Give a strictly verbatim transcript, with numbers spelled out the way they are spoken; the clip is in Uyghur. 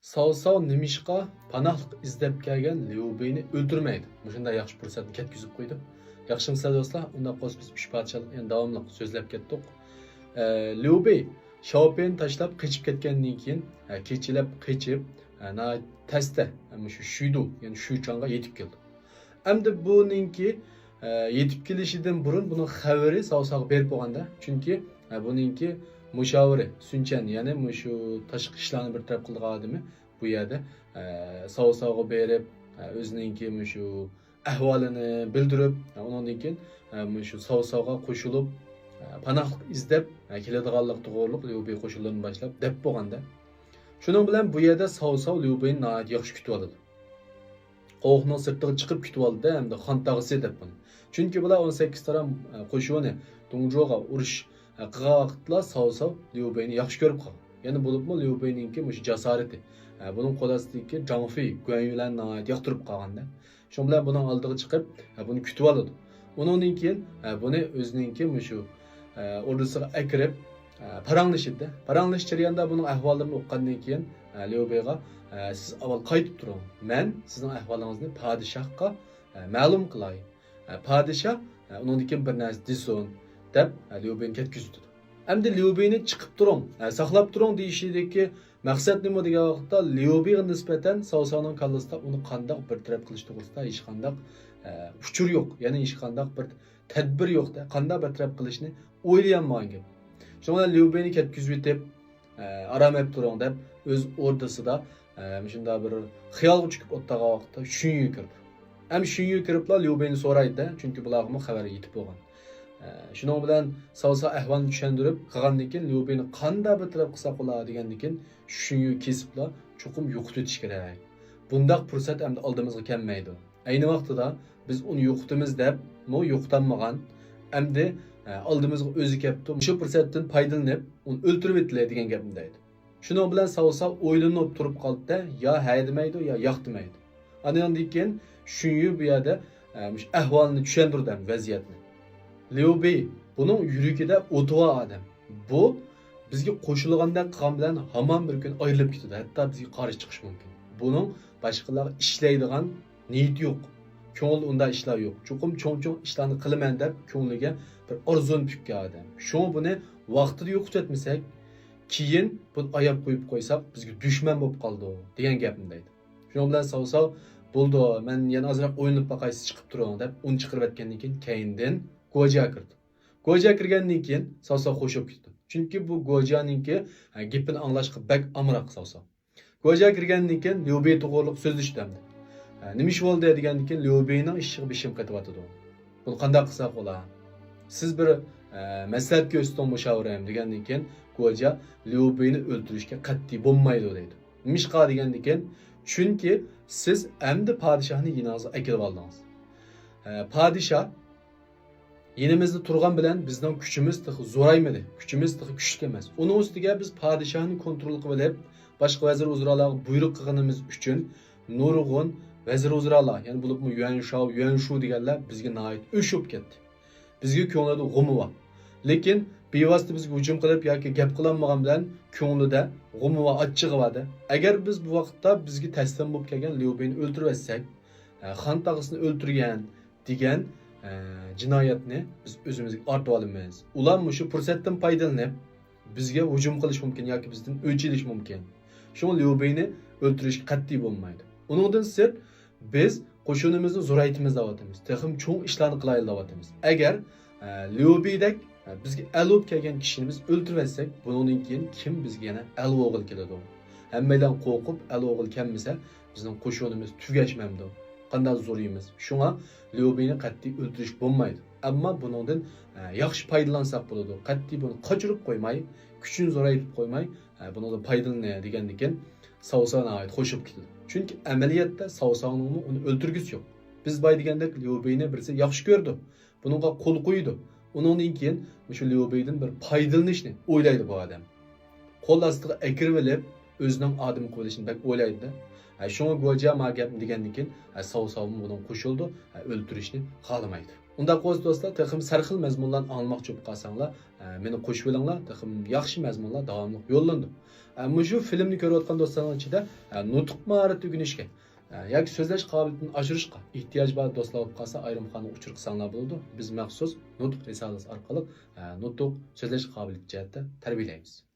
ساۋساۋ نېمىشقا پاناھلىق ئىزدەپ كەلگەن ليۇ بېينى ئۆلتۈرمەيدۇ؟ مۇشۇنداق ياخشى پۇرسەتنى كەتكۈزۈپ قويدى. ياخشىمۇسىلەر دوستلار؟ ئۇنداق بولسا بىز ئۈچ پادىشاھلىق يەنە داۋاملىق سۆزلەپ كەتتۇق. ئە، ليۇ بېي شياۋپېينى تاشلاپ قېچىپ كەتكەندىن كېيىن، ئە، كېچىلەپ قېچىپ، ئە، ناھايىتى تەستە، ئە، مۇشۇ شۈيدۇ، يەنى شۈيچاڭغا يېتىپ كەلدى. ئەمدى بۇنىڭكى، ئە، يېتىپ كېلىشىدىن بۇرۇن بۇنىڭ خەۋىرى ساۋساۋغا بېرىپ بولغاندا، چۈنكى، ئە، بۇنىڭكى مۇشاۋىرى سۈنچەن، يەنى مۇشۇ تاشقى ئىشلارنى بىر تەرەپ قىلىدىغان ئادىمى بۇ يەردە، ئە، ساۋساۋغا بېرىپ، ئە، ئۆزىنىڭكى مۇشۇ ئەھۋالىنى بىلدۈرۈپ، ئە، ئۇنىڭدىن كېيىن، ئە، مۇشۇ ساۋساۋغا قوشۇلۇپ، ئە، پاناھلىق ئىزدەپ، ئە، كېلىدىغانلىق توغرۇلۇق ليۇ بېي قوشۇنلىرىنى باشلاپ دەپ بولغاندا. شۇنىڭ بىلەن بۇ يەردە ساۋساۋ ليۇ بېينى ناھايىتى ياخشى كۈتۈۋالىدۇ. قوۋۇقنىڭ سىرتىغا چىقىپ كۈتۈۋالدى ئەمدى خان تاغىسى دەپ بۇنى. چۈنكى بۇلار ئون سەككىز تارام، ئە، قوشۇنى دۇڭجۇغا ئۇرۇش، ئە، قىلغان ۋاقىتلا ساۋساۋ ليۇ بېينى ياخشى كۆرۈپ قالغان. يەنە بولۇپمۇ ليۇ بېينىڭكى مۇشۇ جاسارىتى، ئە، بۇنىڭ قول ئاستىدىكى جاڭفېي، گۇەنيۈلەرنى ناھايىتى ياقتۇرۇپ قالغاندا. شۇنىڭ بىلەن بۇنىڭ ئالدىغا چىقىپ، ئە، بۇنى كۈتۈۋالىدۇ. ئۇنىڭدىن كېيىن، ئە، بۇنى ئۆزىنىڭكى مۇشۇ، ئە، ئوردىسىغا ئەكىرىپ، ئە، پاراڭلىشىدۇ. پاراڭلىشىش جەريانىدا بۇنىڭ ئەھۋاللىرىنى ئۇققاندىن كېيىن، ئە، ليۇ بېيغا، ئە، سىز ئاۋۋال قايتىپ تۇرۇڭ، مەن سىزنىڭ ئەھۋالىڭىزنى پادىشاھقا، ئە، مەلۇم قىلاي. ئە، پادىشاھ، ئە، ئۇنىڭدىن كېيىن بىر نەرسە دېسۇن، دەپ، ئە، ليۇ بېينى كەتكۈزۈۋېتىدۇ. ئەمدى ليۇ بېينى چىقىپ تۇرۇڭ، ئە، ساقلاپ تۇرۇڭ دېيىشىدىكى مەقسەت نېمە دېگەن ۋاقىتتا، ليۇ بېيغا نىسبەتەن ساۋساۋنىڭ كاللىسىدا ئۇنى قانداق بىر تەرەپ قىلىش توغرىسىدا ھېچقانداق، ئە، ئۇچۇر يوق، يەنى ھېچقانداق بىر تەدبىر يوق-تە، قانداق بىر تەرەپ قىلىشنى ئويلىيالمىغان گەپ. شۇنىڭ بىلەن ليۇ بېينى كەتكۈزۈۋېتىپ، ئە، ئارام ئېلىپ تۇرۇڭ دەپ، ئۆز ئوردىسىدا، ئە، مۇشۇنداق بىر خىيالغا چۆكۈپ ئولتۇرغان ۋاقىتتا شۈنيۈ كىردى. ھەم شۈنيۈ كىرىپلا ليۇ بېينى سورايدۇ، چۈنكى بۇلارغىمۇ خەۋەر يېتىپ بولغان. ئە، شۇنىڭ بىلەن ساۋساۋ ئەھۋالنى چۈشەندۈرۈپ قىلغاندىن كېيىن، ليۇ بېينى قانداق بىر تەرەپ قىلساق بولا دېگەندىن كېيىن، شۈنيۈ كېسىپلا، چوقۇم يوقىتىۋېتىش كېرەك. بۇنداق پۇرسەت ئەمدى ئالدىمىزغا كەلمەيدۇ. ئەينى ۋاقتىدا بىز ئۇنى يوقىتىمىز دەپمۇ يوقىتالمىغان. ئەمدى، ئە، ئالدىمىزغا ئۆزى كەپتۇ، مۇشۇ پۇرسەتتىن پايدىلىنىپ، ئۇنى ئۆلتۈرۈۋېتىلى دېگەن گەپنى دەيدۇ. شۇنىڭ بىلەن ساۋساۋ ئويلىنىپ تۇرۇپ قالدى-دە، يا ھە دېمەيدۇ، يا ياق دېمەيدۇ. ئاندىن كېيىن شۈنيۈ بۇ يەردە، ئە، مۇشۇ ئەھۋالنى چۈشەندۈردى ھەم ۋەزىيەتنى. ليۇ بېي، بۇنىڭ يۈرىكىدە ئوتى بار ئادەم. بۇ بىزگە قوشۇلغاندەك قىلغان بىلەن ھامان بىر كۈن ئايرىلىپ كېتىدۇ، ھەتتا بىزگە قارشى چىقىشى مۇمكىن. بۇنىڭ باشقىلارغا ئىشلەيدىغان نىيىتى يوق. كۆڭلىدە ئۇنداق ئىشلار يوق. چوقۇم چوڭ-چوڭ ئىشلارنى قىلىمەن دەپ كۆڭلىگە بىر ئارزۇنى پۈككەن ئادەم. شۇڭا بۇنى ۋاقتىدا يوقىتىۋەتمىسەك، كېيىن بۇنى ئاياپ قويۇپ قويساق، بىزگە دۈشمەن بولۇپ قالىدۇ، دېگەن گەپنى دەيدۇ. شۇنىڭ بىلەن ساۋساۋ، بولىدۇ، مەن يەنە ئازراق ئويلىنىپ باقاي، سىز چىقىپ تۇرۇڭ، دەپ ئۇنى چىقىرىۋەتكەندىن كېيىن كەينىدىن گوجيا كىردى. گوجيا كىرگەندىن كېيىن ساۋساۋ خوش بولۇپ كېتىپتۇ. چۈنكى بۇ گوجيانىڭكى، ھە، گېپىنى ئاڭلاشقا بەك ئامراق ساۋساۋ. گوجيا كىرگەندىن كېيىن ليۇ بېي توغرۇلۇق سۆزلىشىدۇ ئەمدى. ھە، نېمە ئىش بولدى دېگەندىن كېيىن ليۇ بېينىڭ ئىشىغا بېشىم قېتىۋاتىدۇ. بۇنى قانداق قىلساق بولا؟ سىز بىر، ئە، مەسلىھەت كۆرسىتىڭ مۇشاۋىرەم دېگەندىن كېيىن گوجيا ليۇ بېينى ئۆلتۈرۈشكە قەتئىي بولمايدۇ دەيدۇ. نېمىشقا دېگەندىن كېيىن، چۈنكى سىز ئەمدى پادىشاھنى يېنىڭىزغا ئەكېلىۋالدىڭىز. ئە، پادىشاھ يېنىمىزدا تۇرغان بىلەن بىزنىڭ كۈچىمىز تېخى زورايمىدى، كۈچىمىز تېخى كۈچلۈك ئەمەس. ئۇنىڭ ئۈستىگە بىز پادىشاھنى كونترول قىلىۋېلىپ، باشقا ۋەزىر ۋۇزرالارغا بۇيرۇق قىلغىنىمىز ئۈچۈن نۇرغۇن ۋەزىر ۋۇزرالار، يەنى بولۇپمۇ يۈەنشاۋ، يۈەنشۇ دېگەنلەر بىزگە ناھايىتى ئۆچ بولۇپ كەتتى. بىزگە كۆڭلىدە غۇمى بار. لېكىن بىۋاسىتە بىزگە ھۇجۇم قىلىپ ياكى گەپ قىلالمىغان بىلەن كۆڭلىدە غۇمى بار، ئاچچىقى بار-دە. ئەگەر بىز بۇ ۋاقىتتا بىزگە تەسلىم بولۇپ كەلگەن ليۇ بېينى ئۆلتۈرۈۋەتسەك، ھە، خان تاغىسىنى ئۆلتۈرگەن دېگەن، ئە، جىنايەتنى بىز ئۆزىمىزگە ئارتىۋالىمىز. ئۇلار مۇشۇ پۇرسەتتىن پايدىلىنىپ، بىزگە ھۇجۇم قىلىشى مۇمكىن ياكى بىزدىن ئۆچ ئېلىشى مۇمكىن. شۇڭا ليۇ بېينى ئۆلتۈرۈشكە قەتئىي بولمايدۇ. ئۇنىڭدىن سىرت، بىز قوشۇنىمىزنى زورايتىمىز دەۋاتىمىز. تېخىمۇ چوڭ ئىشلارنى قىلايلى دەۋاتىمىز. ئەگەر، ئە، ليۇ بېيدەك، ئە، بىزگە ئەل بولۇپ كەلگەن كىشىنى بىز ئۆلتۈرۈۋەتسەك، بۇنىڭدىن كېيىن كىم بىزگە يەنە ئەل بولغىلى كېلىدۇ؟ ھەممەيلەن قورقۇپ، ئەل بولغىلى كەلمىسە، بىزنىڭ قوشۇنىمىز تۈگەشمەمدۇ؟ قانداق زورىيىمىز؟ شۇڭا ليۇ بېينى قەتئىي ئۆلتۈرۈش بولمايدۇ. ئەمما بۇنىڭدىن، ئە، ياخشى پايدىلانساق بولىدۇ. قەتئىي بۇنى قاچۇرۇپ قويماي، كۈچىنى زورايتىپ قويماي، ئە، بۇنىڭدىن پايدىلىنى دېگەندىكىن، ساۋساۋ ناھايىتى خوش بولۇپ كېتىدۇ. چۈنكى ئەمەلىيەتتە ساۋساۋنىڭمۇ ئۇنى ئۆلتۈرگۈسى يوق. بىز باي دېگەندەك ليۇ بېينى بىرسى ياخشى كۆرىدۇ. بۇنىڭغا قول قويىدۇ. ئۇنىڭدىن كېيىن مۇشۇ ليۇ بېيدىن بىر پايدىلىنىشنى ئويلايدۇ بۇ ئادەم. قول ئاستىغا ئەكىرىۋېلىپ، ئۆزىنىڭ ئادىمى قىلىۋېلىشنى بەك ئويلايدۇ-دە. ھە، شۇڭا گوجيا ما گەپنى دېگەندىن كېيىن، ھە، ساۋساۋمۇ بۇنىڭغا قوشۇلىدۇ، ھە، ئۆلتۈرۈشنى خالىمايدۇ. ئۇنداق بولسا دوستلار، تېخىمۇ سەرخىل مەزمۇنلارنى ئاڭلىماقچى بولۇپ قالساڭلار، ھە، مېنى قوشۇۋېلىڭلار، تېخىمۇ ياخشى مەزمۇنلار داۋاملىق يوللىنىدۇ. ئە، مۇشۇ فىلىمنى كۆرۈۋاتقان دوستلارنىڭ ئىچىدە، ئە، نۇتۇق ماھارىتى ئۆگىنىشكە، ئە، ياكى سۆزلەش قابىلىيىتىنى ئاشۇرۇشقا ئېھتىياج بار دوستلار بولۇپ قالسا، ئايرىمخانىغا ئۇچۇر قىلساڭلار بولىدۇ. بىز مەخسۇس نۇتۇق رىسالىسى ئارقىلىق، ئە، نۇتۇق، سۆزلەش قابىلىيىتى جەھەتتە تەربىيەلەيمىز.